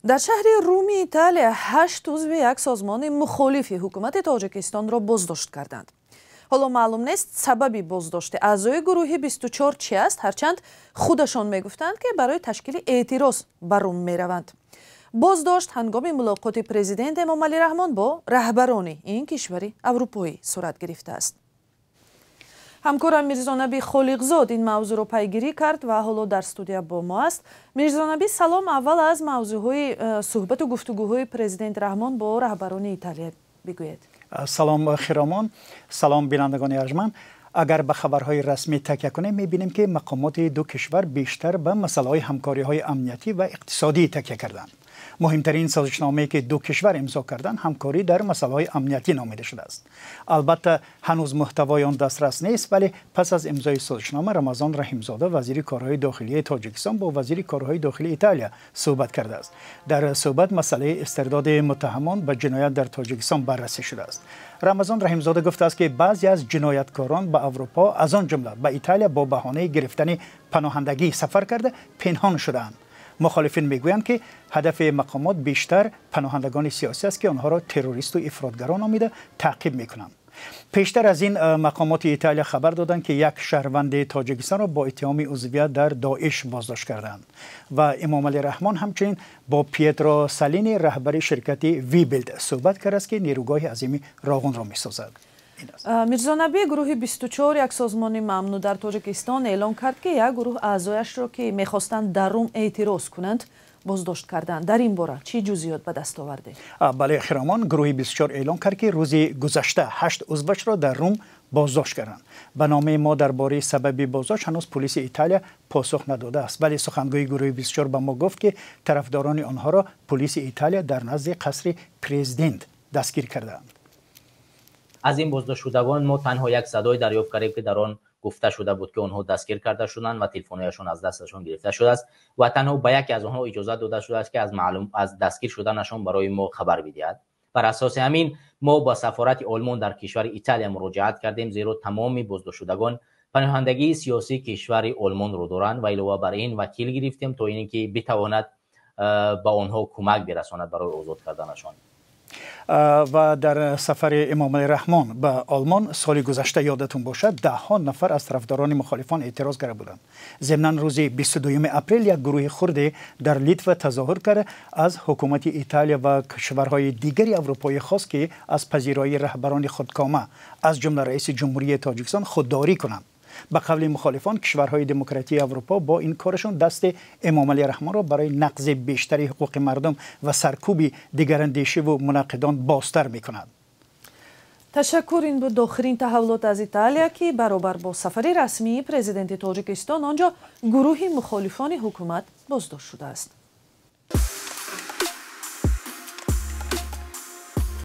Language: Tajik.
Дар шаҳри Руми Италия 8 узви як созмони мухолифи ҳукумати Тоҷикистонро боздошт карданд. Ҳоло маълум нест, сабаби боздошти аъзои гурӯҳи 24 чи аст, ҳарчанд худашон мегуфтанд, ки барои ташкили эътироз ба Рум мераванд. Боздошт ҳангоми мулоқоти президент Эмомалӣ Раҳмон бо раҳбарони ин кишвари аврупоӣ сурат гирифтааст. Ҳамкорам Мирзонаби Холиқзод ин мавзӯъро пайгирӣ кард ва ҳоло дар студия бо мо аст. Мирзонаби, салом. Аввал аз мавзӯъҳои суҳбату гуфтугӯҳои президент Раҳмон бо раҳбарони Италия бигӯед. Салом, Хиромон, салом, бинандагони арҷманд. Агар ба хабарҳои расмӣ такя кунем, мебинем, ки мақомоти ду кишвар бештар ба масъалаҳои ҳамкориҳои амниятӣ ва иқтисодӣ такя карданд. Муҳимтарин созишномае, ки ду кишвар имзо карданд, ҳамкорӣ дар масъалаҳои амниятӣ номида шудааст. Албатта, ҳанӯз муҳтавои он дастрас нест, вале пас аз имзои созишнома Рамазон Раҳимзода, вазири корҳои дохилии Тоҷикистон, бо вазири корҳои дохилии Италия суҳбат кардааст. Дар суҳбат масъалаи истирдоди муттаҳамон ба ҷиноят дар Тоҷикистон баррасӣ шудааст. Рамазон Раҳимзода гуфтааст, ки баъзе аз ҷинояткорон ба Аврупо, аз он ҷумла ба Италия, бо баҳонаи гирифтани паноҳандагӣ сафар карда, пинҳон шудаанд. Мухолифин мегӯянд, ки ҳадафи мақомот бештар паноҳандагони сиёсӣ аст, ки онҳоро террористу ифротгаро номида таъқиб мекунанд. Пештар аз ин мақомоти Италия хабар доданд, ки як шаҳрванди Тоҷикистонро бо иттиҳоми узвият дар Доиш боздошт карданд. Ва Эмомалӣ Раҳмон ҳамчунин бо Пьетро Салини, раҳбари ширкати Вибилд, суҳбат кардааст, ки нерӯгоҳи азими Роғунро месозад. Мирзонаби, гурӯҳи 24, як созмони мамнӯъ дар Тоҷикистон, эълон кард, ки як гурӯҳ аъзояшро, ки мехостанд дар Рум эътироз кунанд, боздошт карданд. Дар ин бора чӣ ҷузъиёт ба даст овардед? Бале, Хиромон, гурӯҳи 24 эълон кард, ки рӯзи гузашта ҳашт узвашро дар Рум боздошт карданд. Ба номаи мо дар бораи сабаби боздошт ҳанӯз пулиси Италия посух надодааст, вале сухангӯи гурӯҳи 24 ба мо гуфт, ки тарафдорони онҳоро пулиси Италия дар назди қасри президент дастгир кардаанд. Аз ин боздоштшудагон мо танҳо як садой дарёфт кардем, ки дар он гуфта шуда буд, ки онҳо дастгир карда шуданд ва телефонҳояшон аз дасташон гирифта шудааст ва танҳо ба яке аз онҳо иҷозат дода шудааст, ки аз маълум аз дастгир шуданашон барои мо хабар бидиҳад. Бар асоси ҳамин мо ба сафорати Олмон дар кишвари Италия муроҷиат кардем, зеро тамоми боздоштшудагон паноҳандагии сиёсии кишвари Олмонро доранд ва илова бар ин вакил гирифтем, то ин ки битавонад ба онҳо кӯмак бирасонад барои озод карданашон. Ва дар сафари Эмомалӣ Раҳмон ба Олмон соли гузашта, ёдатон бошад, даҳҳо нафар аз тарафдорони мухолифон эътироз карда буданд. Зимнан, рӯзи 22 апрел як гурӯҳи хурде дар Литва тазоҳур карда, аз ҳукумати Италия ва кишварҳои дигари аврупоӣ хост, ки аз пазироии раҳбарони худкома, аз ҷумла раиси ҷумҳурии Тоҷикистон, худдорӣ кунанд. Ба қавли мухолифон, кишварҳои демократии Аврупо бо ин корашон дасти Эмомалӣ Раҳмонро барои нақзи бештари ҳуқуқи мардум ва саркӯби дигарандешиву мунаққидон бозтар мекунанд. Ташаккур. Ин буд охирин таҳаввулот аз Италия, ки баробар бо сафари расмии президенти Тоҷикистон он ҷо гурӯҳи мухолифони ҳукумат боздошт шудааст.